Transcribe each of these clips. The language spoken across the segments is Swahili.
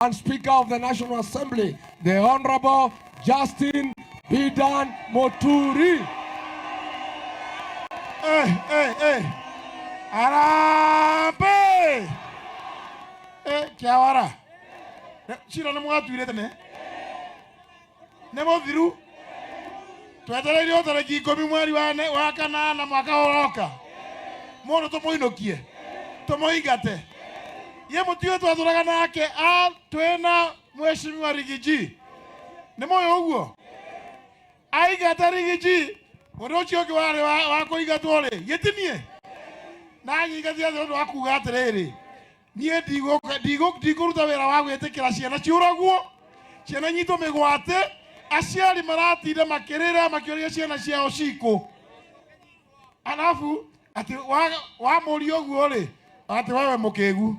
And Speaker of the National Assembly, the Honorable Justin Bidan Moturi. Eh, eh, eh. Harambee! Eh, Kiawara. Cira nĩ mwatuire tene? Nĩ mũthiru? Twetereire tarĩki 10 mweri wa kanana mwaka ũroka. Mũndũ tũmũinũkie. Tũmũingate. Ye mũtiũĩ twatũraga nake a twĩna Mheshimiwa Riggy G. Nĩ mũĩ ũguo? Aingata Riggy G, mũndũ ũcio ũngĩ warĩ wa kũingatwo rĩ, gĩtinie. Na nyingatia nĩ ũndũ wa kuga atĩrĩrĩ, niĩ ndigũruta wĩra wa gwĩtĩkĩra ciana ciũragwo, ciana nyitwo mĩgwate, aciari maratinda makĩrĩra makĩũria ciana ciao cikũ. Alafu ati wamũria ũguo rĩ, ati wewe mũkĩgu.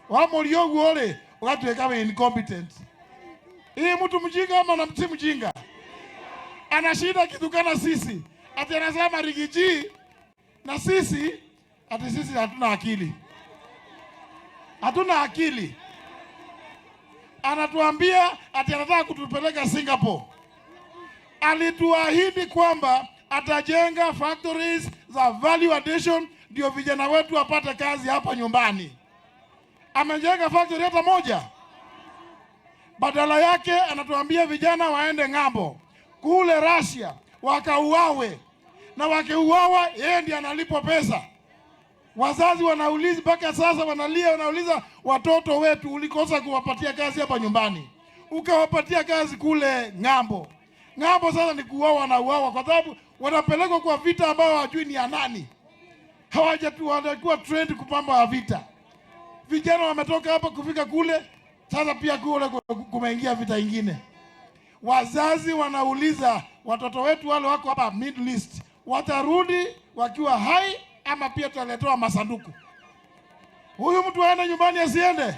Wamũria ũguo rĩ, ũgatuĩka wĩ incompetent. Hii mtu mjinga ama na si mjinga? Anashinda kitukana sisi. Ati anasema Riggy G na sisi, ati sisi hatuna akili. Hatuna akili. Anatuambia ati anataka kutupeleka Singapore. Alituahidi kwamba atajenga factories za value addition ndio vijana wetu wapate kazi hapa nyumbani. Amejenga factory hata moja? Badala yake anatuambia vijana waende ng'ambo kule Russia wakauawe, na wakiuawa yeye ndiye analipwa pesa. Wazazi wanauliza mpaka sasa, wanalia, wanauliza watoto wetu, ulikosa kuwapatia kazi hapa nyumbani, ukawapatia kazi kule ng'ambo. Ng'ambo sasa ni kuuawa na uawa, kwa sababu wanapelekwa kwa vita ambayo hawajui ni ya nani, hawajakuwa trained kupamba ya vita. Vijana wametoka hapa kufika kule, sasa pia kule kumeingia vita ingine. Wazazi wanauliza watoto wetu wale wako hapa Middle East watarudi wakiwa hai ama pia tutaletewa masanduku? Huyu mtu aende nyumbani asiende?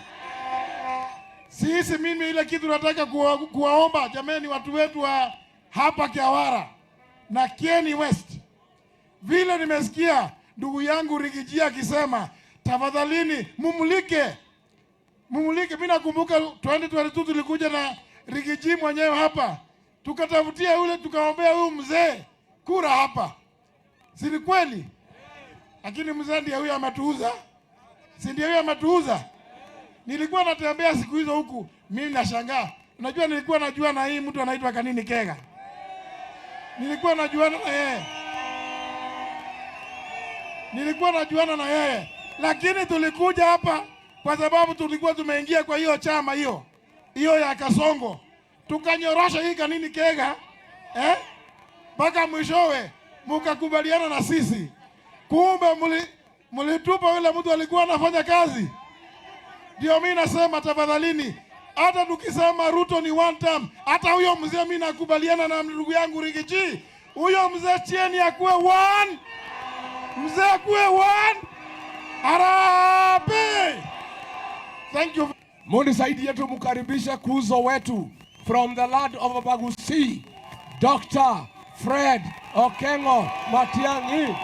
Sisi mimi ile kitu nataka kuwaomba jameni, watu wetu wa hapa Kiawara na Kieni West, vile nimesikia ndugu yangu Riggy G akisema, tafadhalini mumulike, mumulike. Mimi nakumbuka 2022 tulikuja na Riggy G mwenyewe hapa, tukatafutia yule, tukaombea huyu mzee kura hapa, si ni kweli? Lakini mzee ndiye huyu ametuuza, si ndiye huyu ametuuza? Nilikuwa natembea siku hizo huku, mimi nashangaa. Unajua nilikuwa najua na hii mtu anaitwa Kanini Kega, nilikuwa najuana na yeye, nilikuwa najuana na yeye, lakini tulikuja hapa kwa sababu tulikuwa tumeingia kwa hiyo chama hiyo hiyo ya Kasongo, tukanyorosha hii Kanini Kega mpaka mwishowe mukakubaliana na sisi. Kumbe mulitupa yule mtu alikuwa anafanya kazi. Ndio mimi nasema tafadhalini, hata tukisema Ruto ni one term, hata huyo mzee mimi nakubaliana na ndugu yangu Riggy G, huyo mzee cheni akuwe one, mzee akuwe one. Harambee! Thank you. Munisaidie tumkaribishe kuzo wetu from the land of Abagusii, Dr. Fred Okengo Matiang'i.